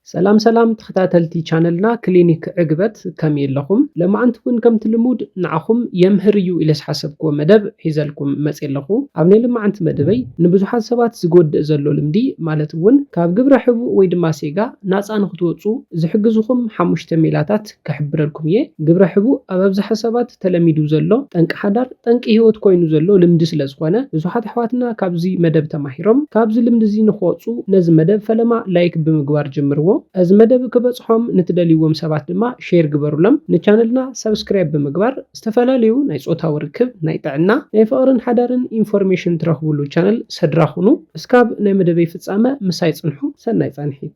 ሰላም ሰላም ተኸታተልቲ ቻነልና ክሊኒክ ዕግበት፣ ከመይ ኣለኹም? ለማዓንቲ እውን ከምቲ ልሙድ ንዓኹም የምህር እዩ ኢለ ዝሓሰብክዎ መደብ ሒዘልኩም መፅእ ኣለኹ። ኣብ ናይ ልማዓንቲ መደበይ ንብዙሓት ሰባት ዝጎድእ ዘሎ ልምዲ፣ ማለት እውን ካብ ግብረ ሕቡእ ወይ ድማ ሴጋ ናፃ ንክትወፁ ዝሕግዝኹም ሓሙሽተ ሜላታት ክሕብረልኩም እየ። ግብረ ሕቡእ ኣብ ኣብዝሓ ሰባት ተለሚዱ ዘሎ ጠንቂ ሓዳር፣ ጠንቂ ህይወት ኮይኑ ዘሎ ልምዲ ስለ ዝኾነ ብዙሓት ኣሕዋትና ካብዚ መደብ ተማሂሮም ካብዚ ልምዲ እዚ ንክወፁ ነዚ መደብ ፈለማ ላይክ ብምግባር ጀምርዎ። እዚ መደብ ክበፅሖም ንትደልይዎም ሰባት ድማ ሼር ግበሩሎም። ንቻነልና ሰብስክራይብ ብምግባር ዝተፈላለዩ ናይ ፆታዊ ርክብ፣ ናይ ጥዕና፣ ናይ ፍቕርን ሓዳርን ኢንፎርሜሽን ትረኽብሉ ቻነል ሰድራ ኩኑ። እስካብ ናይ መደበይ ፍጻመ ምሳይ ጽንሑ። ሰናይ ጻንሒት።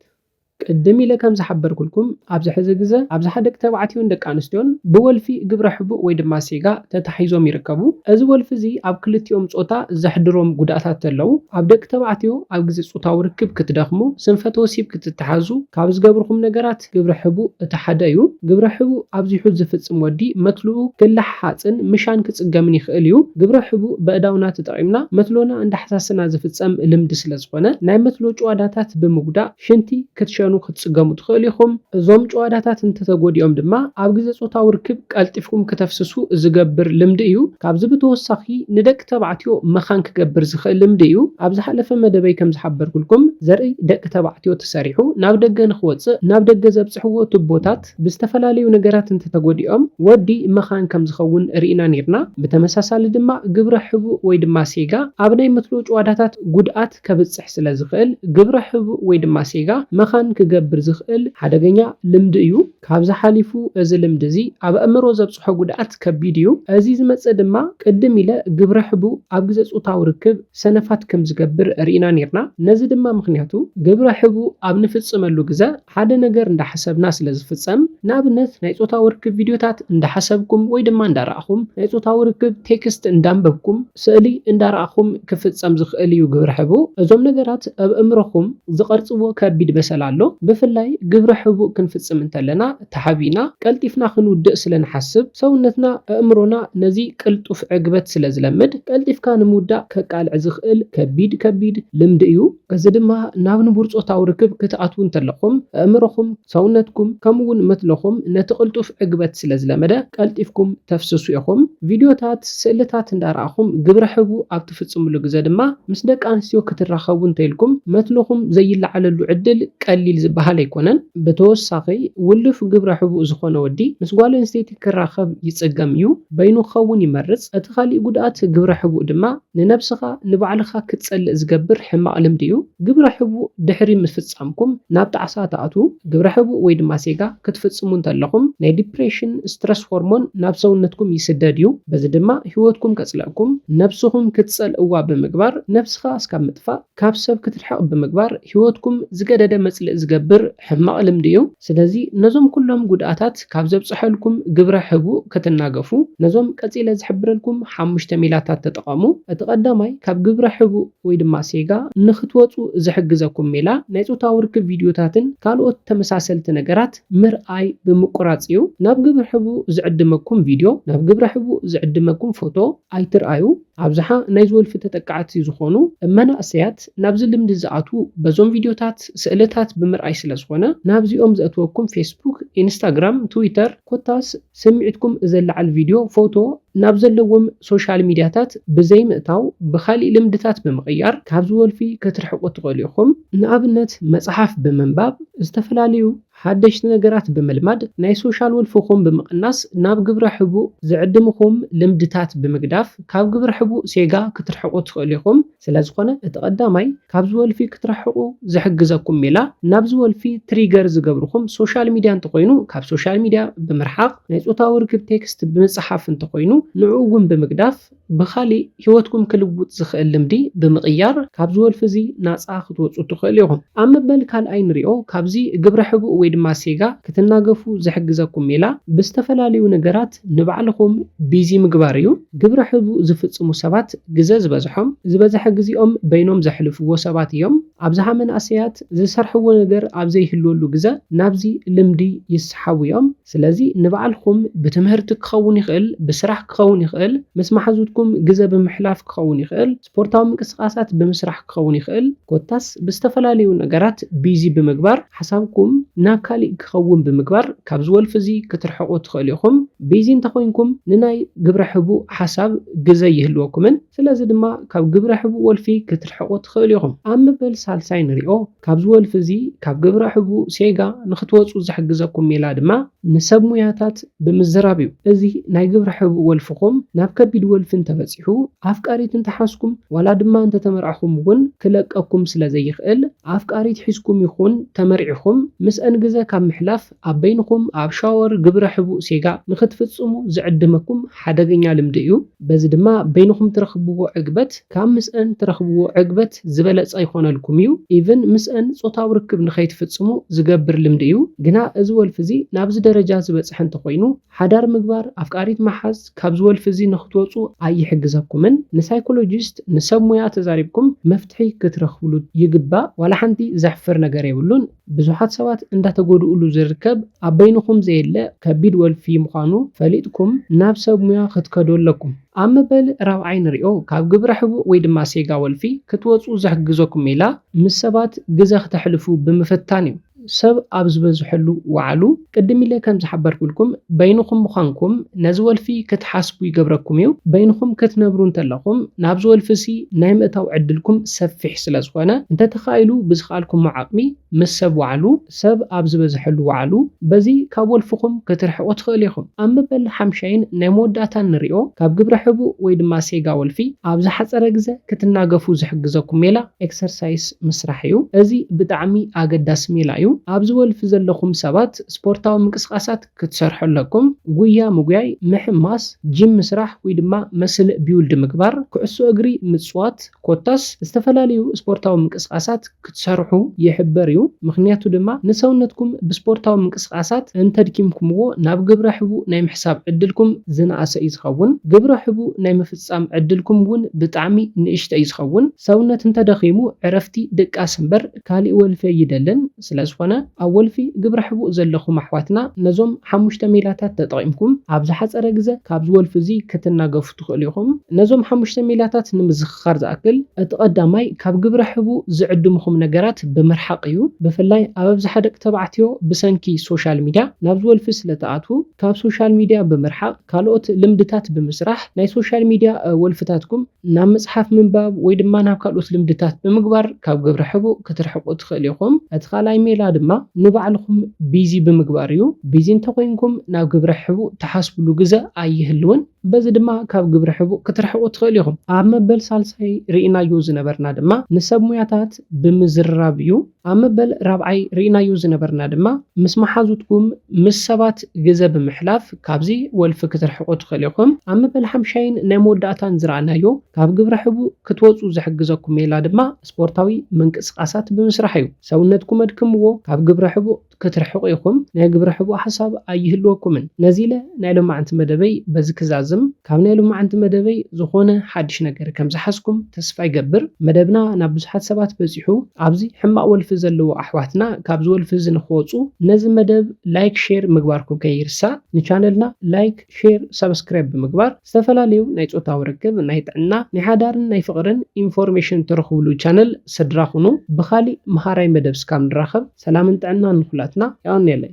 ቅድም ኢለ ከም ዝሓበርኩልኩም ኣብዚ ሕዚ ግዘ ኣብዝሓ ደቂ ተባዕትዮን ደቂ ኣንስትዮን ብወልፊ ግብረ ሕቡእ ወይ ድማ ሴጋ ተታሒዞም ይርከቡ። እዚ ወልፊ እዚ ኣብ ክልቲኦም ጾታ ዘሕድሮም ጉድኣታት ተለው፣ ኣብ ደቂ ተባዕትዮ ኣብ ግዜ ጾታዊ ርክብ ክትደኽሙ፣ ስንፈተ ወሲብ ክትተሓዙ ካብ ዝገብርኹም ነገራት ግብረ ሕቡእ እቲ ሓደ እዩ። ግብረ ሕቡእ ኣብዚሑ ዝፍጽም ወዲ መትልኡ ክለሓሓጽን ምሻን ክጽገምን ይኽእል እዩ። ግብረ ሕቡእ በእዳውና ተጠቒምና መትሎና እንዳሓሳስና ዝፍጸም ልምዲ ስለ ዝኾነ ናይ መትሎ ጭዋዳታት ብምጉዳእ ሽንቲ ክትሸኑ ክትጽገሙ ትኽእሉ ኢኹም። እዞም ጭዋዳታት እንተተጎዲኦም ድማ ኣብ ግዜ ጾታዊ ርክብ ቀልጢፍኩም ክተፍስሱ ዝገብር ልምዲ እዩ። ካብዚ ብተወሳኺ ንደቂ ተባዕትዮ መኻን ክገብር ዝኽእል ልምዲ እዩ። ኣብ ዝሓለፈ መደበይ ከም ዝሓበርኩልኩም ዘርኢ ደቂ ተባዕትዮ ተሰሪሑ ናብ ደገ ንክወፅእ ናብ ደገ ዘብፅሕዎ ቱቦታት ብዝተፈላለዩ ነገራት እንተተጎዲኦም ወዲ መኻን ከም ዝኸውን ርኢና ነይርና። ብተመሳሳሊ ድማ ግብረ ሕቡእ ወይ ድማ ሴጋ ኣብ ናይ መትሎ ጭዋዳታት ጉድኣት ከብፅሕ ስለ ዝኽእል ግብረ ሕቡእ ወይ ድማ ሴጋ መኻን ክገብር ዝኽእል ሓደገኛ ልምዲ እዩ። ካብዚ ሓሊፉ እዚ ልምዲ እዚ ኣብ ኣእምሮ ዘብፅሖ ጉድኣት ከቢድ እዩ። እዚ ዝመፅእ ድማ ቅድም ኢለ ግብረ ሕቡእ ኣብ ግዜ ጾታዊ ርክብ ሰነፋት ከም ዝገብር ርኢና ነይርና። ነዚ ድማ ምኽንያቱ ግብረ ሕቡእ ኣብ ንፍጽመሉ ግዘ ሓደ ነገር እንዳሓሰብና ስለ ዝፍጸም፣ ንኣብነት ናይ ጾታዊ ርክብ ቪድዮታት እንዳሓሰብኩም ወይ ድማ እንዳረኣኹም፣ ናይ ጾታዊ ርክብ ቴክስት እንዳንበብኩም፣ ስእሊ እንዳረኣኹም ክፍጸም ዝኽእል እዩ ግብረ ሕቡእ። እዞም ነገራት ኣብ ኣእምሮኹም ዝቐርጽዎ ከቢድ በሰል ኣሎ። ብፍላይ ግብረ ሕቡእ ክንፍጽም እንተለና ተሓቢእና ቀልጢፍና ክንውድእ ስለ ንሓስብ ሰውነትና ኣእምሮና ነዚ ቅልጡፍ ዕግበት ስለ ዝለምድ ቀልጢፍካ ንምውዳእ ከቃልዕ ዝኽእል ከቢድ ከቢድ ልምዲ እዩ። እዚ ድማ ናብ ንቡር ጾታዊ ርክብ ክትኣትዉ እንተለኹም ኣእምሮኹም፣ ሰውነትኩም ከምኡ እውን መትለኹም ነቲ ቅልጡፍ ዕግበት ስለ ዝለመደ ቀልጢፍኩም ተፍስሱ ኢኹም። ቪድዮታት፣ ስእልታት እንዳረኣኹም ግብረ ሕቡእ ኣብ ትፍጽምሉ ግዘ ድማ ምስ ደቂ ኣንስትዮ ክትራኸቡ እንተኢልኩም መትለኹም ዘይለዓለሉ ዕድል ቀሊል ዝበሃል ኣይኮነን። ብተወሳኺ ውሉፍ ግብረ ሕቡእ ዝኾነ ወዲ ምስ ጓል ኣንስተይቲ ክራኸብ ይጽገም እዩ፣ በይኑ ክኸውን ይመርጽ። እቲ ካሊእ ጉድኣት ግብረ ሕቡእ ድማ ንነብስኻ ንባዕልኻ ክትጸልእ ዝገብር ሕማቕ ልምዲ እዩ። ግብረ ሕቡእ ድሕሪ ምፍጻምኩም ናብ ጣዕሳ ትኣትዉ። ግብረ ሕቡእ ወይ ድማ ሴጋ ክትፍጽሙ እንተለኹም ናይ ዲፕሬሽን ስትረስ ሆርሞን ናብ ሰውነትኩም ይስደድ እዩ። በዚ ድማ ህይወትኩም ከጽልኣኩም፣ ነብስኹም ክትጸልእዋ ብምግባር ነብስኻ እስካብ ምጥፋእ ካብ ሰብ ክትርሕቕ ብምግባር ህይወትኩም ዝገደደ መጽልኢ ዝገብር ሕማቕ ልምዲ እዩ። ስለዚ ነዞም ኩሎም ጉድኣታት ካብ ዘብጽሐልኩም ግብረ ሕቡእ ክትናገፉ ነዞም ቀጺለ ዝሕብረልኩም ሓሙሽተ ሜላታት ተጠቐሙ። እቲ ቀዳማይ ካብ ግብረ ሕቡእ ወይ ድማ ሴጋ ንክትወጹ ዝሕግዘኩም ሜላ ናይ ጾታዊ ርክብ ቪድዮታትን ካልኦት ተመሳሰልቲ ነገራት ምርኣይ ብምቁራጽ እዩ። ናብ ግብረ ሕቡእ ዝዕድመኩም ቪድዮ፣ ናብ ግብረ ሕቡእ ዝዕድመኩም ፎቶ ኣይትርኣዩ። ኣብዝሓ ናይ ዝወልፊ ተጠቃዕቲ ዝኾኑ መናእሰያት ናብዚ ልምዲ ዝኣትዉ በዞም ቪድዮታት፣ ስእልታት ብምርኣይ ስለ ዝኾነ ናብዚኦም ዘእትወኩም ፌስቡክ፣ ኢንስታግራም፣ ትዊተር ኮታስ ስምዒትኩም ዘለዓል ቪድዮ፣ ፎቶ ናብ ዘለዎም ሶሻል ሚድያታት ብዘይምእታው ብኻሊእ ልምድታት ብምቕያር ካብዚ ወልፊ ክትርሕቑ ትኽእሉ ኢኹም። ንኣብነት መጽሓፍ ብምንባብ፣ ዝተፈላለዩ ሓደሽቲ ነገራት ብምልማድ ናይ ሶሻል ወልፍኹም ብምቕናስ ናብ ግብረ ሕቡእ ዝዕድምኹም ልምድታት ብምግዳፍ ካብ ግብረ ሕቡእ ሴጋ ክትርሕቑ ትኽእሉ ኢኹም። ስለ ዝኾነ እቲ ቀዳማይ ካብዚ ወልፊ ክትርሕቑ ዝሕግዘኩም ሜላ ናብዚ ወልፊ ትሪገር ዝገብርኹም ሶሻል ሚድያ እንተኾይኑ ካብ ሶሻል ሚድያ ብምርሓቕ ናይ ጾታዊ ርክብ ቴክስት ብምጽሓፍ እንተኾይኑ ንዕኡ እውን ብምግዳፍ ብኻሊእ ህይወትኩም ክልውጥ ዝኽእል ልምዲ ብምቕያር ካብዚ ወልፊ እዚ ናጻ ክትወጹ ትኽእሉ ኢኹም። ኣብ መበል ካልኣይ ንሪኦ ካብዚ ግብረ ሕቡእ ወይ ድማ ሴጋ ክትናገፉ ዝሕግዘኩም ሜላ ብዝተፈላለዩ ነገራት ንባዕልኹም ቢዚ ምግባር እዩ። ግብረ ሕቡእ ዝፍጽሙ ሰባት ግዘ ዝበዝሖም ዝበዝሐ ግዜኦም በይኖም ዘሕልፍዎ ሰባት እዮም። ኣብዝሓ መንእሰያት ዝሰርሕዎ ነገር ኣብ ዘይህልወሉ ግዘ ናብዚ ልምዲ ይስሓቡ እዮም። ስለዚ ንባዕልኹም ብትምህርቲ ክኸውን ይኽእል፣ ብስራሕ ክኸውን ይኽእል፣ ምስ መሓዙትኩም ግዘ ብምሕላፍ ክኸውን ይኽእል፣ ስፖርታዊ ምንቅስቃሳት ብምስራሕ ክኸውን ይኽእል፣ ኮታስ ብዝተፈላለዩ ነገራት ቢዚ ብምግባር ሓሳብኩም ናብ ካሊእ ክኸውን ብምግባር ካብዚ ወልፊ እዚ ክትርሕቁ ትኽእሉ ኢኹም። ቢዚ እንተኾይንኩም ንናይ ግብረ ሕቡእ ሓሳብ ግዘ ይህልወኩምን ስለዚ ድማ ካብ ግብረ ሕቡእ ወልፊ ክትርሕቁ ትኽእሉ ኢኹም። ኣብ መበል ሳልሳይ ንሪኦ። ካብዚ ወልፊ እዚ ካብ ግብረ ሕቡእ ሴጋ ንክትወፁ ዝሕግዘኩም ሜላ ድማ ንሰብ ሙያታት ብምዝራብ እዩ። እዚ ናይ ግብረ ሕቡእ ወልፍኹም ናብ ከቢድ ወልፊ እንተበፂሑ ኣፍቃሪት እንተሓዝኩም ዋላ ድማ እንተተመርዕኹም እውን ክለቀኩም ስለ ዘይኽእል ኣፍቃሪት ሒዝኩም ይኹን ተመርዒኹም ምስአን ግዘ ካብ ምሕላፍ ኣብ በይንኹም ኣብ ሻወር ግብረ ሕቡእ ሴጋ ንክትፍፅሙ ዝዕድመኩም ሓደገኛ ልምዲ እዩ። በዚ ድማ በይንኹም ትረኽብዎ ዕግበት ካብ ምስአን ትረኽብዎ ዕግበት ዝበለፀ ይኾነልኩም እዩ። ኢቭን ምስአን ፆታዊ ርክብ ንኸይትፍፅሙ ዝገብር ልምዲ እዩ። ግና እዚ ወልፊ እዚ ናብዚ ደረጃ ዝበፅሐ እንተኾይኑ ሓዳር ምግባር ኣፍቃሪት ምሓዝ ካብዚ ወልፊ እዚ ንክትወፁ ኣይሕግዘኩምን። ንሳይኮሎጂስት ንሰብ ሙያ ተዛሪብኩም መፍትሒ ክትረኽብሉ ይግባእ። ዋላ ሓንቲ ዘሕፍር ነገር የብሉን። ብዙሓት ሰባት እንዳተጎድኡሉ ዝርከብ ኣብ በይንኹም ዘየለ ከቢድ ወልፊ ምዃኑ ፈሊጥኩም ናብ ሰብ ሙያ ክትከዱ ኣለኩም። ኣብ መበል ራብዓይ ንሪኦ ካብ ግብረ ሕቡእ ወይ ድማ ሴጋ ወልፊ ክትወፁ ዝሕግዘኩም ሜላ ምስ ሰባት ግዘ ክተሕልፉ ብምፍታን እዩ። ሰብ ኣብ ዝበዝሐሉ ዋዕሉ ቅድም ኢለ ከም ዝሓበርኩልኩም በይንኹም ምዃንኩም ነዚ ወልፊ ክትሓስቡ ይገብረኩም እዩ። በይንኹም ክትነብሩ እንተለኹም ናብዚ ወልፊ እዚ ናይ ምእታው ዕድልኩም ሰፊሕ ስለ ዝኾነ እንተተኻኢሉ ብዝኸኣልኩሞ ዓቕሚ ምስ ሰብ ዋዕሉ ሰብ ኣብ ዝበዝሐሉ ዋዕሉ በዚ ካብ ወልፍኹም ክትርሕቁ ትኽእሉ ኢኹም። ኣብ መበል ሓምሻይን ናይ መወዳእታን ንሪኦ ካብ ግብረ ሕቡእ ወይ ድማ ሴጋ ወልፊ ኣብ ዝሓፀረ ግዘ ክትናገፉ ዝሕግዘኩም ሜላ ኤክሰርሳይስ ምስራሕ እዩ። እዚ ብጣዕሚ ኣገዳሲ ሜላ እዩ። ኣብዚ ወልፊ ዘለኹም ሰባት ስፖርታዊ ምንቅስቃሳት ክትሰርሑ ኣለኩም። ጉያ ምጉያይ፣ ምሕማስ፣ ጂም ምስራሕ ወይ ድማ መስል ቢውልድ ምግባር፣ ኩዕሶ እግሪ ምፅዋት ኮታስ ዝተፈላለዩ ስፖርታዊ ምንቅስቃሳት ክትሰርሑ ይሕበር እዩ። ምኽንያቱ ድማ ንሰውነትኩም ብስፖርታዊ ምንቅስቃሳት እንተድኪምኩምዎ ናብ ግብረ ሕቡእ ናይ ምሕሳብ ዕድልኩም ዝነኣሰ እዩ ዝኸውን። ግብረ ሕቡእ ናይ ምፍፃም ዕድልኩም እውን ብጣዕሚ ንእሽተ እዩ ዝኸውን። ሰውነት እንተደኺሙ ዕረፍቲ ድቃስ እምበር ካሊእ ወልፊ ኣይደልን። ስለ ዝኾነ ኣብ ወልፊ ግብረ ሕቡእ ዘለኹም ኣሕዋትና ነዞም ሓሙሽተ ሜላታት ተጠቒምኩም ኣብ ዝሓፀረ ግዘ ካብዚ ወልፊ እዚ ክትናገፉ ትኽእሉ ኢኹም። ነዞም ሓሙሽተ ሜላታት ንምዝኽኻር ዝኣክል እቲ ቀዳማይ ካብ ግብረ ሕቡእ ዝዕድምኹም ነገራት ብምርሓቕ እዩ። ብፍላይ ኣብ ኣብዝሓ ደቂ ተባዕትዮ ብሰንኪ ሶሻል ሚድያ ናብዚ ወልፊ ስለ ትኣትዉ ካብ ሶሻል ሚድያ ብምርሓቕ ካልኦት ልምድታት ብምስራሕ ናይ ሶሻል ሚድያ ወልፍታትኩም ናብ መፅሓፍ ምንባብ ወይ ድማ ናብ ካልኦት ልምድታት ብምግባር ካብ ግብረ ሕቡእ ክትርሕቁ ትኽእሉ ኢኹም። እቲ ካልኣይ ሜላ ድማ ንባዕልኹም ቢዚ ብምግባር እዩ። ቢዚ እንተኾይንኩም ናብ ግብረ ሕቡእ ትሓስብሉ ግዘ ኣይህልውን። በዚ ድማ ካብ ግብረ ሕቡእ ክትርሕቁ ትኽእሉ ኢኹም። ኣብ መበል ሳልሳይ ርኢናዮ ዝነበርና ድማ ንሰብ ሙያታት ብምዝርራብ እዩ። ኣብ መበል ራብዓይ ርኢናዮ ዝነበርና ድማ ምስ መሓዙትኩም ምስ ሰባት ግዘ ብምሕላፍ ካብዚ ወልፊ ክትርሕቁ ትኽእሉ ኢኹም። ኣብ መበል ሓምሻይን ናይ መወዳእታን ዝረኣናዮ ካብ ግብረ ሕቡእ ክትወፁ ዝሕግዘኩም ሜላ ድማ ስፖርታዊ ምንቅስቃሳት ብምስራሕ እዩ። ሰውነትኩም ኣድክምዎ ካብ ግብረ ሕቡእ ክትርሕቁ ኢኹም። ናይ ግብረ ሕቡእ ሓሳብ ኣይህልወኩምን። ነዚ ኢለ ናይ ሎማዓንቲ መደበይ በዚ ክዛዝም። ካብ ናይ ሎማዓንቲ መደበይ ዝኾነ ሓድሽ ነገር ከም ዝሓዝኩም ተስፋ ይገብር። መደብና ናብ ብዙሓት ሰባት በፂሑ ኣብዚ ሕማቕ ወልፊ ዘለዎ ኣሕዋትና ካብዚ ወልፊ እዚ ንክወፁ ነዚ መደብ ላይክ ሼር ምግባርኩም ከይርሳእ። ንቻነልና ላይክ ሼር ሳብስክራይብ ብምግባር ዝተፈላለዩ ናይ ፆታዊ ርክብ ናይ ጥዕና ናይ ሓዳርን ናይ ፍቕርን ኢንፎርሜሽን ትረኽብሉ ቻነል ስድራ ኩኑ። ብኻሊእ መሃራይ መደብ እስካብ ንራኸብ ሰላምን ጥዕናን ንኩላትና። የቐንየለይ።